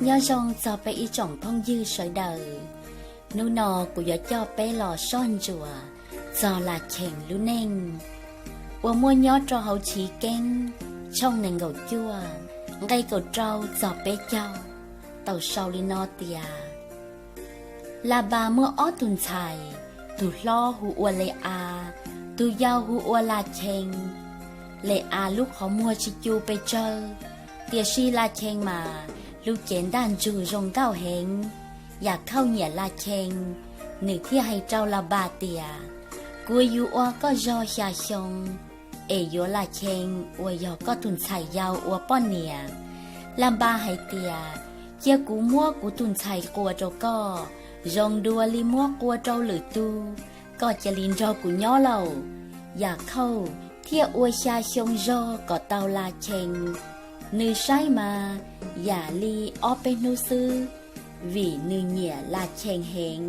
Nyob zoo txog peb ib tsoom phooj ywg sawv daws. Hnub no kuv yuav coj peb los soj ntsuam txog Laj Chees lub neej uas muaj nyob rau hauv Chiv Keeb tshooj nees nkaum cuaj, nqe kaum rau txog peb caug, tau sau li no tias: Las Npas muaj ob tug ntxhais, tus hlob hu ua Lis As, tus yau hu ua Laj Chees. Lis As lub qhov muag tsis cu pes tsawg, tiam sis Laj Chees mas lub cev ntaj ntsug zoo nkauj heev. Yaj Khauj nyiam Laj Chees, nws thiaj hais rau Las Npas tias: Kuv yuav ua koj zog xya xyoo, es yuav Laj Chees uas yog koj tus ntxhais yau ua poj niam. Las Npas hais tias: Cia kuv muab kuv tus ntxhais qua rau koj, zoo dua li muab qua rau lwm tus, koj cia li nrog kuv nyob lauj. Yaj Khauj thiaj ua xya xyoo zog kom tau Laj Chees. Nws saib mas yam li ob peb hnub xwb, vim nws nyiam Laj Chees heev.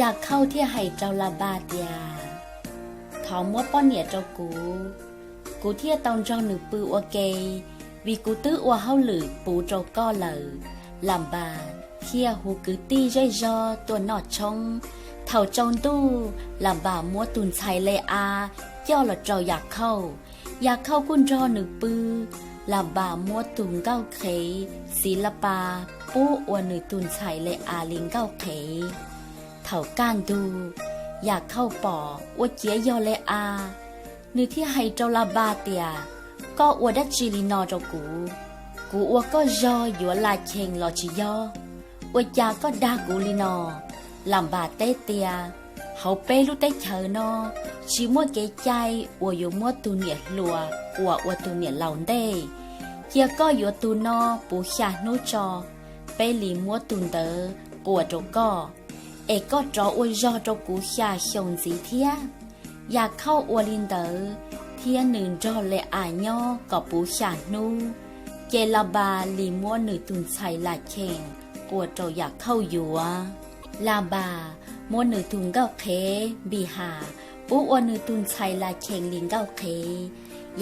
Yaj Khauj thiaj hais rau Las Npas tias: Thov muab poj niam rau kuv, kuv thiaj tau nrog nws pw ua ke, vim kuv twb ua hauj lwm puv rau koj lawm. Las Npas thiaj hu kwv tij zej zog tuaj noj tshoob. Thaum tsaus ntuj, Las Npas muab tus ntxhais Lis As coj los rau Yaj Khauj. Yaj Khauj kuj nrog nws pw. Las Npas muab tus nkauj qhev Xis Las Pas pub ua nws tus ntxhais Lis As li nkauj qhev. Thaum kaj ntug, Yaj Khauj pom ua ciav yog Lis As, nws thiaj hais rau Las Npas tias: Koj ua dab tsi li no rau kuv? Kuv ua koj zog yuav Laj Chees los tsis yog? Ua cas koj dag kuv li no? Las Npas teb tias: Hauv peb lub teb chaws no tsis muaj kev cai uas yuav muab tus niam hluas qua ua tus niam laus ntej. Cia koj yuav tus no puv xya hnub tso, peb li muab tus ntawd qua rau koj, es koj rov ua zog rau kuv xya xyoo ntxiv thiab. Yaj Khauj ua li ntawd, thiab nws nrog Lis As nyob kom puv xya hnub, ces Las Npas li muab nws tus ntxhais Laj Chees qua rau Yaj Khauj yuav. Las Npas muab nws tus nkauj qhev Npis Has pub ua nws tus ntxhais Laj Chees li nkauj qhev.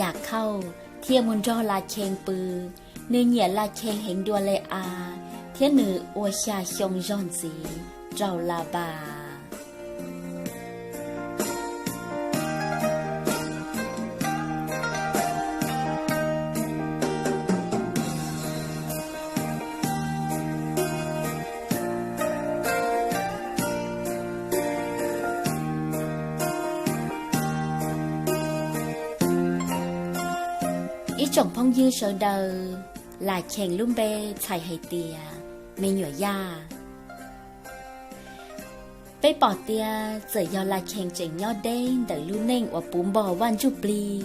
Yaj Khauj thiaj mus nrog Laj Chees pw. Nws nyiam Laj Chees heev dua Lis As, thiab nws ua xya xyoo zog ntxiv rau Las Npas. Ib tsoom phooj ywg sawv daws, Laj Chees lub npe txhais hais tias me nyuam yaj. Peb pom tias txawm yog Laj Chees tseem nyob deb ntawm lub neej uas puv npo Vaj Ntsuj Plig,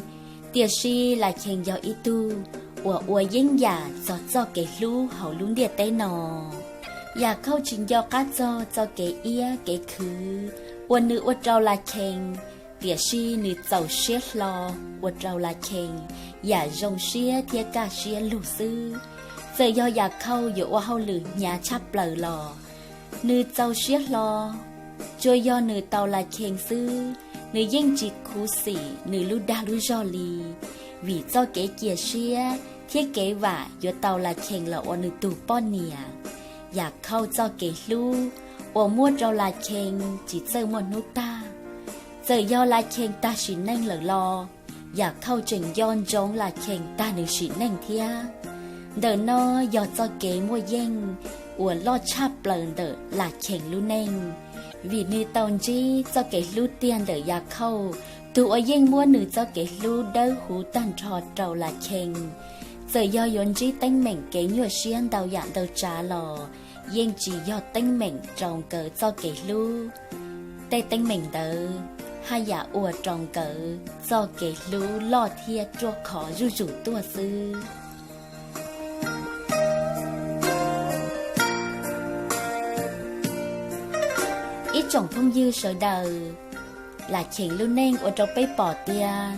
tiam sis Laj Chees yog ib tug uas ua yeeb yam txog txoj kev hlub hauv lub ntiaj teb no. Yaj Khauj tsis nco qab txog txoj kev iab kev khwv uas nws ua rau Laj Chees, tiam sis nws txaus siab hlo ua rau Laj Chees yam zoo siab thiab kaj siab lug xwb. Txawm yog Yaj Khauj yuav ua hauj lwm hnyav tshaj plaws los nws txaus siab hlo. Tsuas yog nws tau Laj Chees xwb, nws yeej tsis khuv xim nws lub dag lub zog li, vim txoj kev cia siab thiab kev vam yuav tau Laj Chees los ua nws tus poj niam. Yaj Khauj txoj kev hlub uas muaj rau Laj Chees tsis txawj muaj hnub tag. Txawm yog Laj Chees tag sim neej lawm los Yaj Khauj tseem nco ntsoov Laj Chees tag nws sim neej thiab. Ntawm no yog txoj kev muaj yeej uas loj tshaj plaws ntawm Laj Chees lub neej, vim nws tau ntsib txoj kev hlub tiag ntawm Yaj Khauj, tus uas yeej muab nws txoj kev hlub dawb huv tag nrho rau Laj Chees. Txawm yog yuav ntsib teeb meem kev nyuaj siab ntau yam ntau tsav los yeej tsis yog teeb meem rau nkawd txoj kev hlub. Tej teeb meem ntawd haj yam ua rau nkawd txoj kev hlub loj thiab ruaj khov zuj zus tuaj xwb. Ib tsoom phooj ywg sawv daws, Lam Cheem lub neej ua rau peb pom tias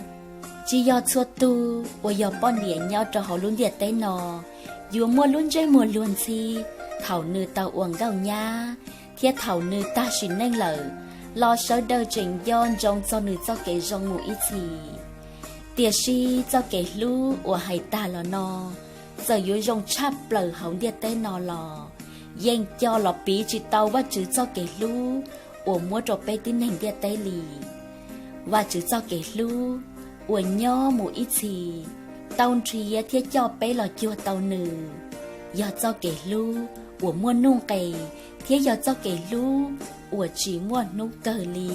tsis yog txhua tus uas yog poj niam nyob rau hauv lub ntiaj teb no yuav muaj lub ntsej muag luag ntxhi thaum nws tau ua nkauj nyab, thiab thaum nws tag sim neej lawm los sawv daws tseem nco ntsoov txog nws txoj kev zoo mus ib txhis. Tiam sis txoj kev hlub uas hais tag los no, txawm yuav zoo tshaj plaws hauv ntiaj teb no los yeej co los piv tsis tau Vajtswv txoj kev hlub uas muab rau peb tib neeg ntiaj teb li. Vajtswv txoj kev hlub uas nyob mus ib txhis, tau nrhiav thiab coj peb los cuag tau nws, yog txoj kev hlub uas muaj nuj nqis thiab yog txoj kev hlub uas tsis muaj hnub kawg li.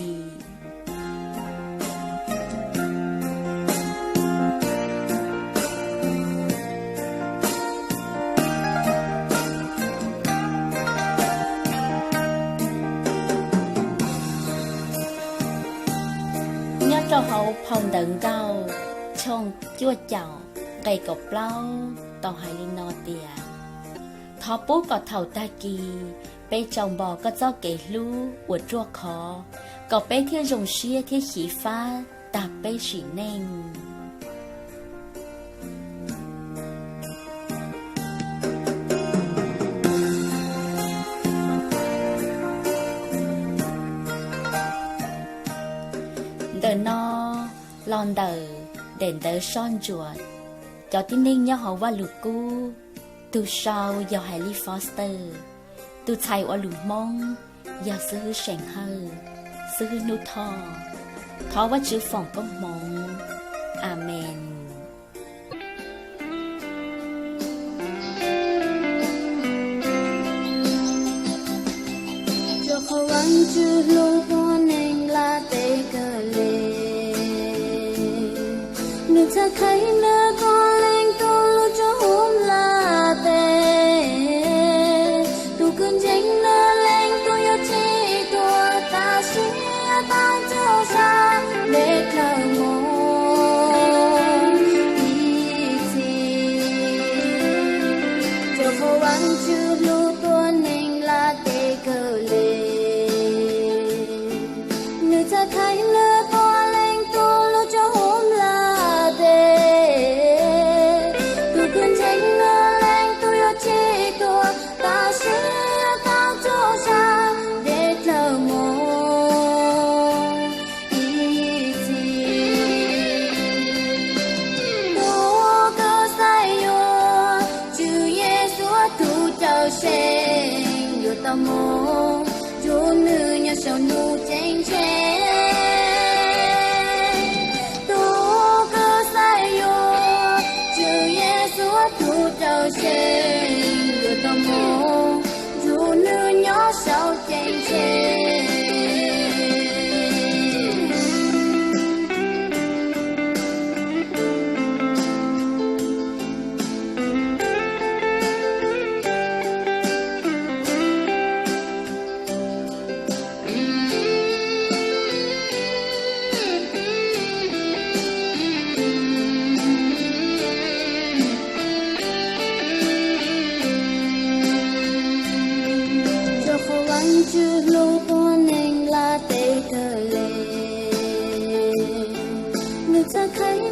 Nyob rau hauv phau Ntawv Nkauj tshooj cuaj caum nqe kaum plaub tau hais li no tias: Thov pub kom thaum tag kis peb tsaus npog koj txoj kev hlub uas ruaj khov, kom peb thiaj zoo siab thiab xyiv fab tag peb sim neej. Ntawm no los ntawm daim ntawv soj ntsuam cov tib neeg nyob hauv Vajluskub. Tus sau yog Haiv Lis Foster. Tus txhais ua lus Hmoob yog Xib Hwb Seem Hawj, Xib Hwb Hnub Thoj. Thov Vajtswv foom koob hmoov. Amees. Rua qhov Vaajtswv hlub tuab neeg nplaj teb kawg le, nwg txhaj khaiv nwg tuab leeg tug lug rua huv nplaj teb. Tug kws ntseeg nwg leej tug yuav tsi tuag, tas sim tau rua sab ntev dlawg moog ib txhis. Rua qhov Vaajtswv hlub tuab neeg nplaj teb kawg le, nwg txhaj khaiv nwg tuab leeg tug lug rua huv nplaj teb. Tug kws ntseeg nwg leej tug yuav tsi tuag, tas sim tau rua sab ntev dlawg moog ib txhis. Tug kws xaiv yuav Tswv Yexus ua tug cawm seej yuav tau moog nrug nwg nyob sau nub ceeb tsheej. Tug kws xaiv yuav Tswv Yexus ua tug cawm seej yuav tau moog nrug nwg nyob sau ceeb tsheej. Rua qhov Vaajtswv hlub tuab neeg nplaj teb kawg le, nwg txhaj khaiv